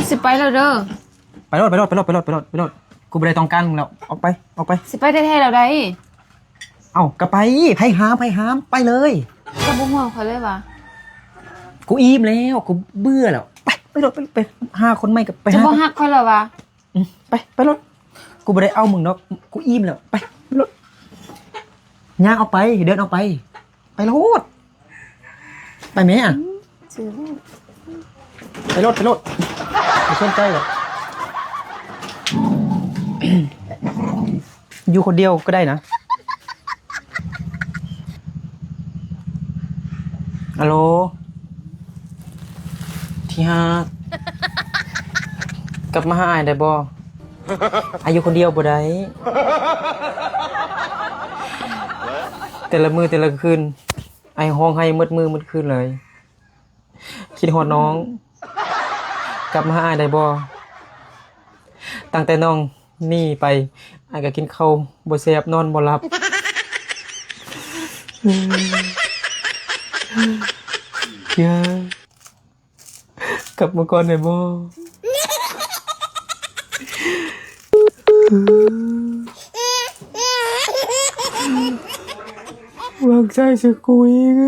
ຊິໄປແລ້ວເດີ. ໄປໂລດ ໄປໂລດ ໄປໂລດ ໄປໂລດ ໄປໂລດ ໄປໂລດ. ກູບໍ່ໄດ້ຕ້ອງການມຶງແລ້ວ. ອອກໄປ ອອກໄປ. ຊິໄປແທ້ໆແລ້ວໃດ໋? ເອົ້າ ກໍໄປ. ໃຜຫ້າມ ໃຜຫ້າມ? ໄປເລີຍ. ເຈົ້າບໍ່ຫ່ວງຂ້ອຍເລີຍຫວາ? ກູອີ່ມແລ້ວ ກູເບື່ອແລ້ວ. ໄປ ໄປໂລດ ໄປ ໄປຫາຄົນໃໝ່ ກໍໄປ. ເຈົ້າບໍ່ຮັກຂ້ອຍແລ້ວຫວາ? ອືມ ໄປ ໄປໂລດ. ກູບໍ່ໄດ້ເອົາມຶງດອກ ກູອີ່ມແລ້ວ. ໄປ ໄປໂລດ. ຍ່າງອອກໄປ ເດີນອອກໄປ. ໄປໂລດ. ໄປແມ້. ອືມ ໄປໂລດ ໄປໂລດ. ບໍ່ສົນໃຈດອກ. ຢູ່ຄົນດຽວກໍໄດ້ນະ. ອາໂລ ທີ່ຮັກ ກັບມາຫາອ້າຍໄດ້ບໍ່? ອ້າຍຢູ່ຄົນດຽວບໍ່ໄດ້. ແຕ່ລະມື້ແຕ່ລະຄືນ ອ້າຍຮ້ອງໄຫ້ໝົດມື້ໝົດຄືນເລີຍ. ຄິດຮອດນ້ອງ ກັບມາຫາອ້າຍໄດ້ບໍ່? ຕັ້ງແຕ່ນ້ອງໜີໄປ ອ້າຍກໍກິນເຂົ້າບໍ່ແຊບ ນອນບໍ່ຫຼັບ. ຢ່າ ກັບມາກ່ອນໄດ້ບໍ່? ວາງໃຈໃສ່ກູອີກ.